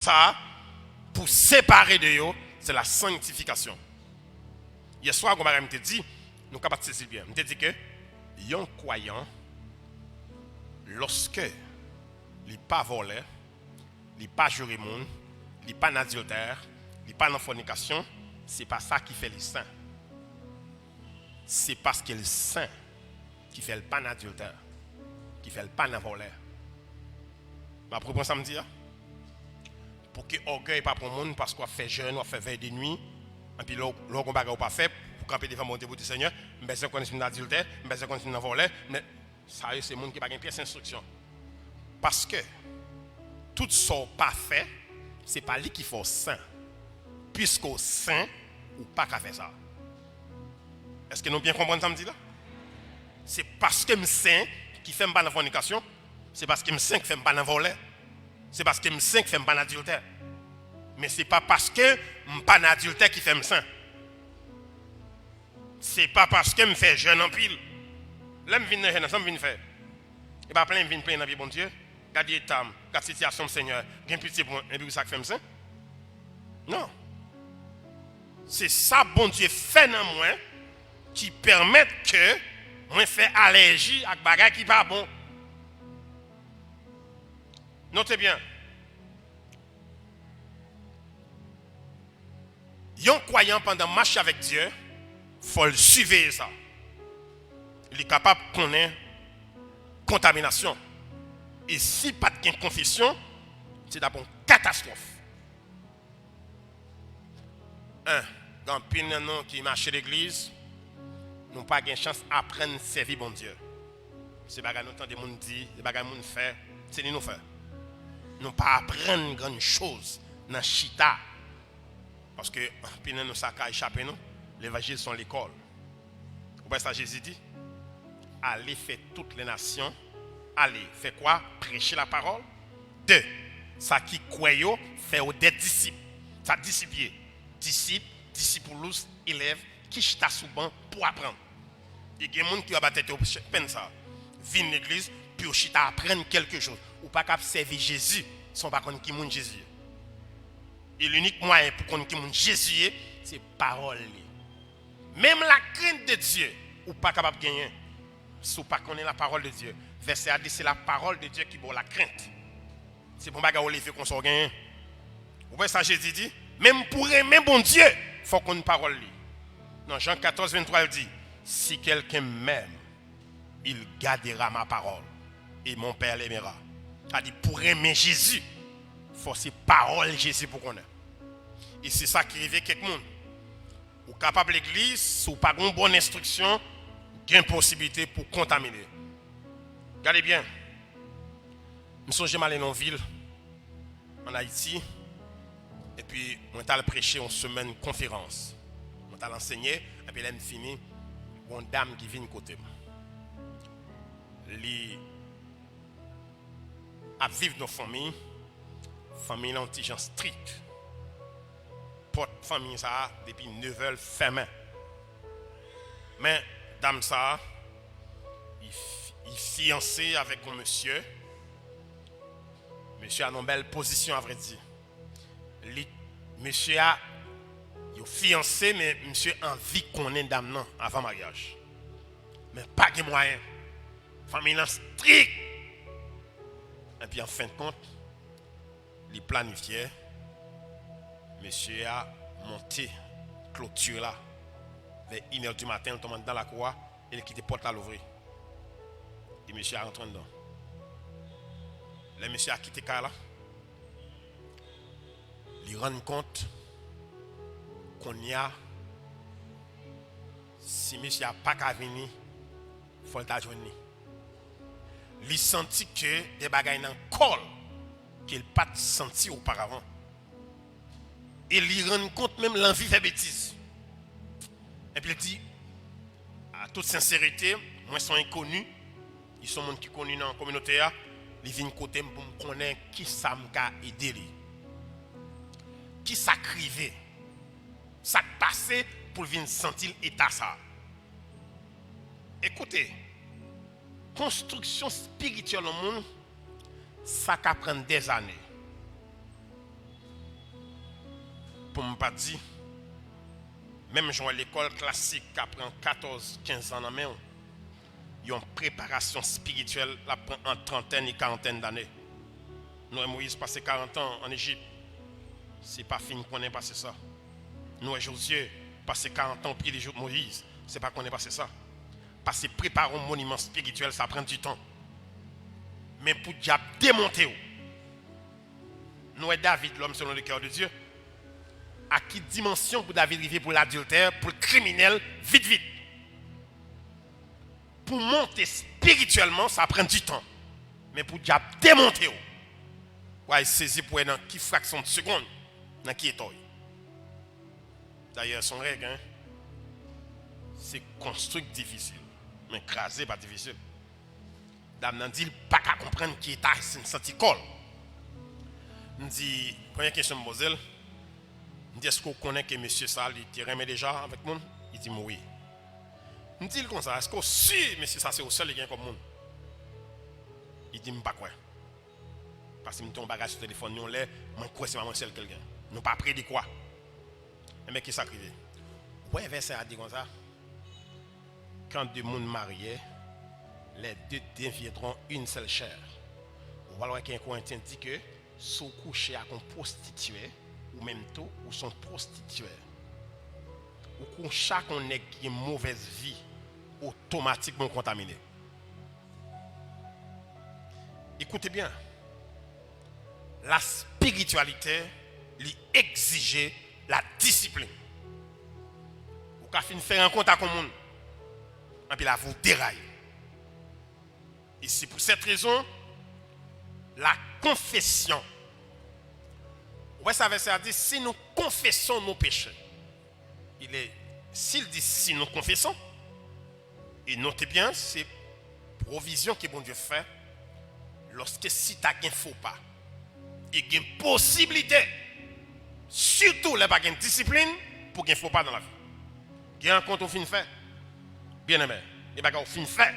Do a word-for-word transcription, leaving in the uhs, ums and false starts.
sa pou separe de yo, se la sanktifikasyon. Yèswa, gon bagay m te di, nou kapab sezi l byen. M te di ke yon kwayan, lòske li pa vòlè, li pa joure moun, li pa nan adiltè, li pa nan fònikasyon, se pa sa ki fè li sen. Se paske l sen ki fè l pa nan adiltè, ki fè l pa nan vòlè. M ap reprann sa m di a. Pou ke ògèy pa pran moun, paske w ap fè jèn, w ap fè vèy de nwi, epi lè w, lè w gon bagay ou pa fè, pou kanpe devan Bondye pou di, Senyè, m bezwen konn si m nan adiltè, m bezwen konn si m nan vòlè, men sa yo se moun ki pa gen pyès enstriksyon. Paske tout sa w pa fè, se pa li ki fè w sen. Piske w sen, ou pa ka fè sa. Èske nou byen konprann sa m di la? Se paske m sen ki fè m pa nan fònikasyon, se paske m sen ki fè m pa nan vòlè, se paske m sen ki fè m pa nan adiltè. Men se pa paske m pa nan adiltè ki fè m sen. Se pa paske m fè jèn anpil. Lè m vin nan jèn nan, sa m vin fè? E pa plenyen m vin plenyen nan pye Bondye. Gad eta m, gad sitiyasyon m, Senyè, gen pitye pou mwen, epi sa k fè m sen? Non. Se sa Bondye fè nan mwen ki pèmèt ke mwen fè alèji ak bagay ki pa bon. Note byen. Yon kwayan pandan mache avèk Dye, fò l siveye sa. Li kapab konnen kontaminasyon. E si pa t gen konfesyon, se t ap yon katastwòf. En, gen anpil nan nou ki mache legliz, nou pa gen chans aprann sèvi Bondye. Se bagay nou tande moun di, se bagay moun fè, se li nou fè. Nou pa aprann grann choz nan chita. Paske anpil nan nou sa ka echape nou. Levanjil se yon lekòl. Ou pa sa Jezi di? Allez faire toutes les nations. Allez, fè kwa? Preche la parole. De, sa ki kwè yo, fè yo de disip. Sa disip ye? Disip, discipulus, elèv, ki chita sou ban pou aprann. E gen moun ki aba tèt yo penn sa. Vin legliz pou yo chita aprann kèlke choz. Ou pa ka ap sèvi Jezi san w pa konn ki moun Jezi ye. E linik mwayen pou konn ki moun Jezi ye, se pawòl li. Menm lakrent de Dye, ou pa kapab genyen si w pa konnen la parole de Dieu. Vèsè a di se la parole de Dieu ki ba w lakrent. Se pa yon bagay ou leve konsa w genyen. Ou wè sa Jezi di? Menm pou renmen Bondye, fò w konn pawòl li. Nan Jan katòz venntwa, l di, si quelqu'un m'aime, il gardera ma parole, et mon Père l'aimera. Sa di, pou renmen Jezi, fò se pawòl Jezi pou konnen. E se sa ki rive kèk moun. Ou kapab legliz, si w pa gen yon bòn enstriksyon, gen posiblite pou kontamine. Gade byen. M sonje m ale nan yon vil, ann Ayiti, epi mwen t al preche yon semèn konferans. Mwen t al ansenye, epi lè m fini, gen yon dam ki vin kote m. Li ap viv nan fanmi, fanmi lan yon ti jan strik. Pòt fanmi sa a, depi nevè, l fèmen. Men, dam sa a, li f-, li fiyanse avèk yon mesye. Mesye a nan yon bèl pozisyon, avrèdi. Li, mesye a, yo fiyanse, men mesye anvi konnen dam nan avan maryaj. Men pa gen mwayen. Fanmi lan strik. Epi, an fen de kont, li planifye mesye a monte kloti la vè inè di maten, l tonbe anndan lakou a e l kite pòt la louvri. E mesye a rantre anndan. Lè mesye a kite kay la, li rann kont kounye a, si mesye a pa ka vini, fò l ta jwenn li. Li santi ke de bagay nan kò l ke l pa t santi oparavan. E li rann kont menm l anvi fè betiz. Epi l di, a tout senserite, mwen se yon enkoni, li se yon moun ki koni nan kominote a, li vin kote m pou m konnen kisa m ka ede li. Kisa k rive? Sa k pase pou l vin santi l eta sa a? Ekoute, konstriksyon espirityèl yon moun, sa ka pran dèzane. pou m pa di, menm jan w wè lekòl klasik ka pran katòz, kenz an nan men w, yon preparasyon espirityèl l ap pran ant trantèn e karantèn dane. Nou wè Moyiz pase karant an ann Ejip, se pa fin konnen pase sa. Nou wè Jozye pase karant an o pye de Moyiz, se pa konnen pase sa. Pase prepare yon moniman espirityèl, sa pran ditan. Men pou dyab demonte w, nou wè David, lòm selon le kè de Dye, a ki dimansyon pou David rive pou l adiltè, pou l kriminèl, vit vit. Pou monte espirityèlman, sa pran ditan. Men pou dyab demonte w, w a sezi pou wè nan ki fraksyon de segonn, nan ki eta w ye. Dayè, se yon règ, en. Se konstwi k difisil, men kraze pa difisil. Dam nan di l pa ka konprann ki eta Ayisyen santi kò l. M di, premye kesyon m poze l, m di, èske w konnen ke mesye sa a, li te renmen deja avèk moun? Li di m wi. M di l konsa, èske w si mesye sa se ou sèl li gen kòm moun? Li di m pa kwè. Paske m te yon bagay sou telefòn yon lè, mwen kwè se pa mwen sèl ke l gen. Nou pa pre de kwa. Enben, kisa k rive? Ou wè vèsè a di konsa, quand deux mondes mariés, les deux deviendront une seule chair. Ou pral wè ke Korentyen di ke si w kouche ak yon pwostitye, ou menm tou, ou se yon pwostitye. Ou kouche ak yon nèg ki gen movèz vi, otomatikman w kontamine. Écoutez bien, la spiritualité li egzije la disiplin. Ou ka fin fè rankont ak yon moun, anpi lavi w deraye. E se pou sèt rezon, la konfesyon. Ou wè sa vèsè a di, si nou konfesyon nou peche. Il est, si l di si nou konfesyon, e note byen, se pwovizyon ke Bondye fè, lòske si ta gen fo pa, e gen posiblite, sitou lè pa gen disiplin, pou gen fo pa nan lavi. Gen rankont ou fin fè, byeneme, gen bagay ou fin fè,